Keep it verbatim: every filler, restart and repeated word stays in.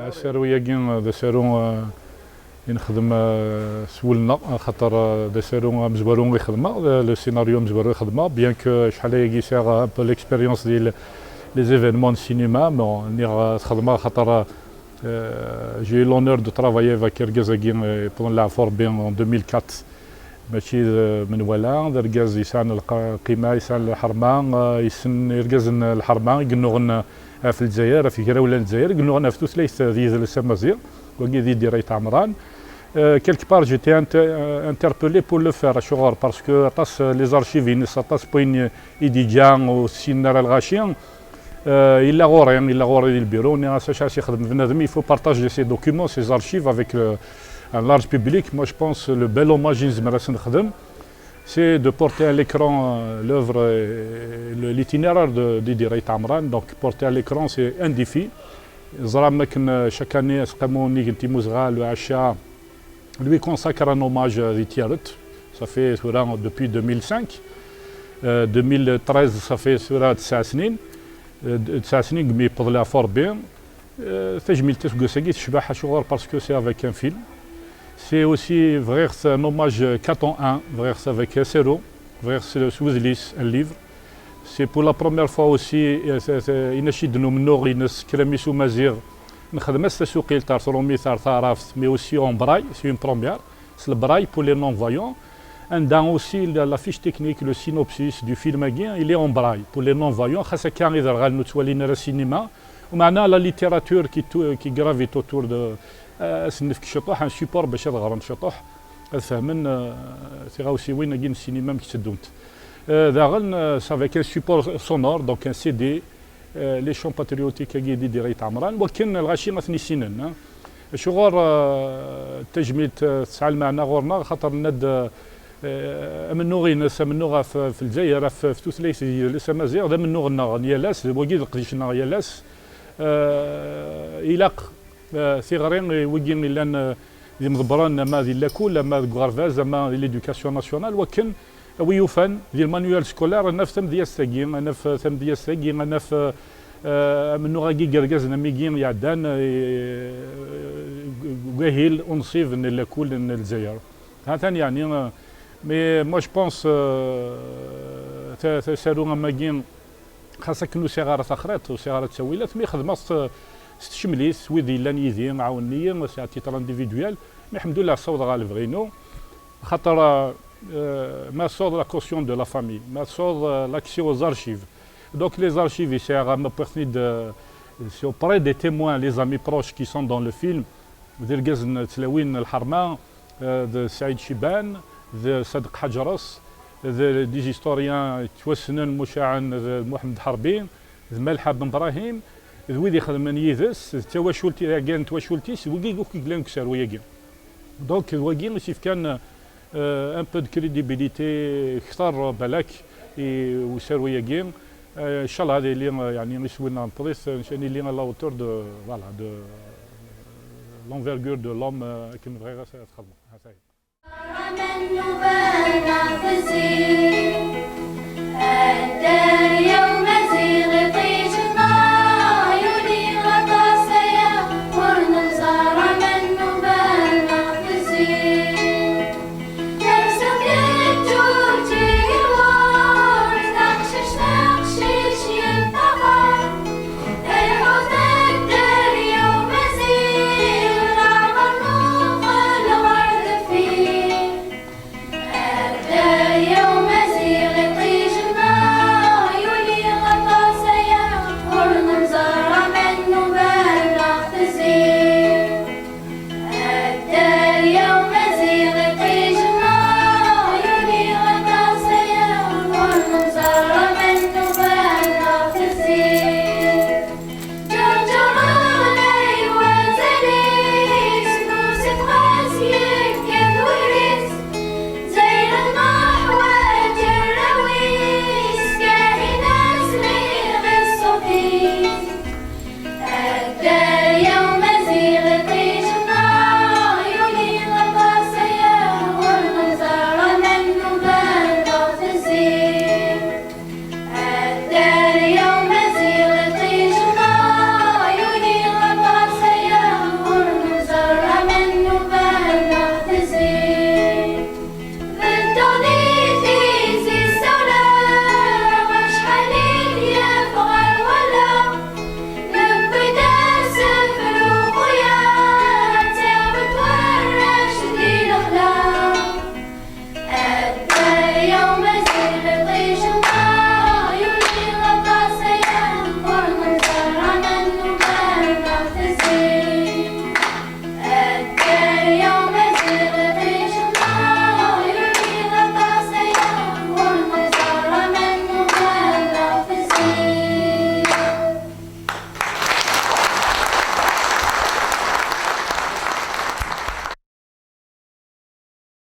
Asaru-agi d asaru, euh, i nexdem, euh, s wul-nneɣ, axaṭer, euh, d asaru amezwaru i xedmeɣ, d le scénario amezwaru i xedmeɣ, bien que acḥal ayagi sɛiɣ un peu l'expérience di le-, les événements de cinéma, mais nniɣ, euh, xedmeɣ axaṭer, euh, j'ai eu l'honneur de travailler avec argaz-agi, euh, pendant la Forbin en deux mille quatre. Mačči d menwala, d argaz yesɛan lqa-, lqima, yesɛan lḥerma, euh, yessen irgazen n lḥerma, i yennuɣen ɣef Lezzayer, ɣef yigrawla n Lezzayer, i yennuɣen ɣef tutlayt d yidles amaziɣ, wagi d Idir Ayt Ɛemran. Euh, quelque part, j'étais inter-, euh, interpellé pour le faire, acuɣer? Parce que aṭas, euh, les archives-ines, aṭas n wayen i d-yeǧǧa ur ssinen ara lɣaci. Euh, yella ɣur-i, yella ɣur-i di lbiru, nniɣ-as acu ara s-yexdem bnadem, il faut partager ses documents, ses archives avec le, un large public. Moi, je pense le bel hommage i nezmer ad s-nexdem, c'est de porter à l'écran, euh, l'œuvre, euh, le, l'itinéraire de, d'Idir Ayt Ɛemran. Donc, porter à l'écran, c'est un défi. Ẓram akken, euh, chaque année, Aseqqamu Unnig n Timmuzɣa, le H A, lui consacre un hommage, euh, di Tiaret. Ça fait tura depuis deux mille cinq. Euh, deux mille treize, ça fait tura tesɛa snin. Euh, d-, tesɛa snin mi yewweḍ la Forbin. Euh, tajmilt aseggas-agi tecbeḥ, acuɣer? Parce que c'est avec un film. C'est aussi, bɣiɣ un hommage quatre en un, bɣiɣ avec asaru, bɣiɣ s, s wedlis, un livre. C'est pour la première fois aussi, euh, c'est, c'est, inaciden umennuɣ-ines Kramis Umaziɣ, nexdem-as tasuqilt ar trumit, ar taɛrabt, mais aussi en braille, c'est une première. C'est le braille pour les non-voyants. Anda aussi la, la fiche technique, le synopsis du film-agi, il est en braille pour les non-voyants. Xas akka iderɣalen ur ttwalin ara cinéma. Meɛna la littérature qui, tou-, qui gravite autour de, euh, ad sen-nefk ciṭuḥ, un support bac ad ɣren ciṭuḥ, ad fehmen, euh, tiɣawsiwin-agi n ssinima amek tteddunt. Euh, daɣen, euh, c'est avec un support sonore, donc un C D, euh, les chants patriotiques-agi d Idir Ayt Ɛemran, wakken lɣaci ad ten-issinen, hein. Acuɣer, euh, tajmilt, euh, tesɛa lmeɛna ɣur-neɣ? Xaṭer nenna-d, euh, euh, amennuɣ-ines, amennuɣ ɣef, ɣef Lezzayer, ɣef, ɣef tutlayt d yidles amaziɣ, d amennuɣ-nneɣ n yal ass, d wagi d leqdic-nneɣ yal ass. Euh, ilaq, euh, tiɣri i wigi yellan, euh, d imḍebbren, ama di lakul, ama deg uɣerbaz, ama di l'éducation nationale, wakken a wi yufan di lmanuel scolaire, ad naf tamedyazt-agi, ad naf tamedyazt-agi, ad naf, euh, amennuɣ-agi n yergazen amigi iɛeddan, euh, deg wahil unṣib n lakul n Lezzayer. Ha-t-an, yeɛni, euh, mais moi je pense, euh, ta-, tasaru am wagi, xas akken ur sɛiɣ ara taxriḍt, ur sɛiɣ ara ttawilat, mi xedmeɣ s, s tcemlit, wid yellan yid-i ɛawnen-iyi, c'est à titre individuel, mais ḥemdullah ssawḍeɣ ɣer lebɣi-inu, xaṭer, euh, ma tessawḍ la caution de la famille, ma tessawḍ, euh, l'accès aux archives. Donc les archives, i sɛiɣ, ma wwiɣ-ten-id, euh, c'est auprès des témoins, les amis proches qui sont dans le film, d irgazen n tlawin n lḥerma, euh, d Saïd Chiban, d Sadeq Ḥaǧres, d des historiens yettwassnen mucaɛen, d Muḥemmed Ḥerbi, d Malḥa Ben Brahim, d wid ixedmen yid-s, d tawacult, taggara n twacult-is, d wigi akk i yellan deg usaru-agi. Donc, d wagi i s-yefkan, euh, un peu de crédibilité kter, balak, i usaru-agi. Euh, inchallah ad yili, euh, yeɛni iswi-nneɣ neṭṭeḍ-it, euh, ad nili à la hauteur de, voilà, de l'envergure de l'homme, euh, akken bɣiɣ ad t-xedmeɣ. Ha-t-aya.